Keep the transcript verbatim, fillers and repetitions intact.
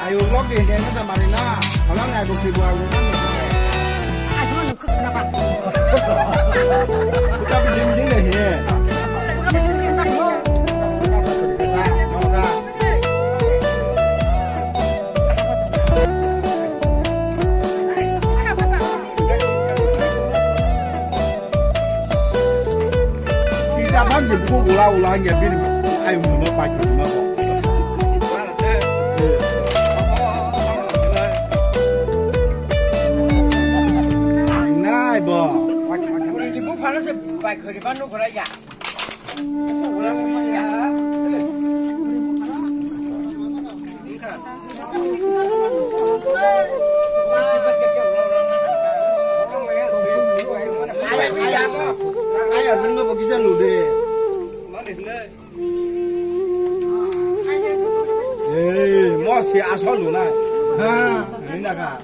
Ayo, vlog di, di, di, mari na. Kalau nggak, aku sibuk, aku kan. Aku nggak nunggu kenapa? Kita bikin sini, ya. Pizza bang je buku ula ula ya bini ayung no pa ki no. Nai bo. Ibu phala se bai khori ban no khora ya. Aya, aya, aya, jengno bo kisa lude. Ei, mo se asol luna. Ha, ini dah kah.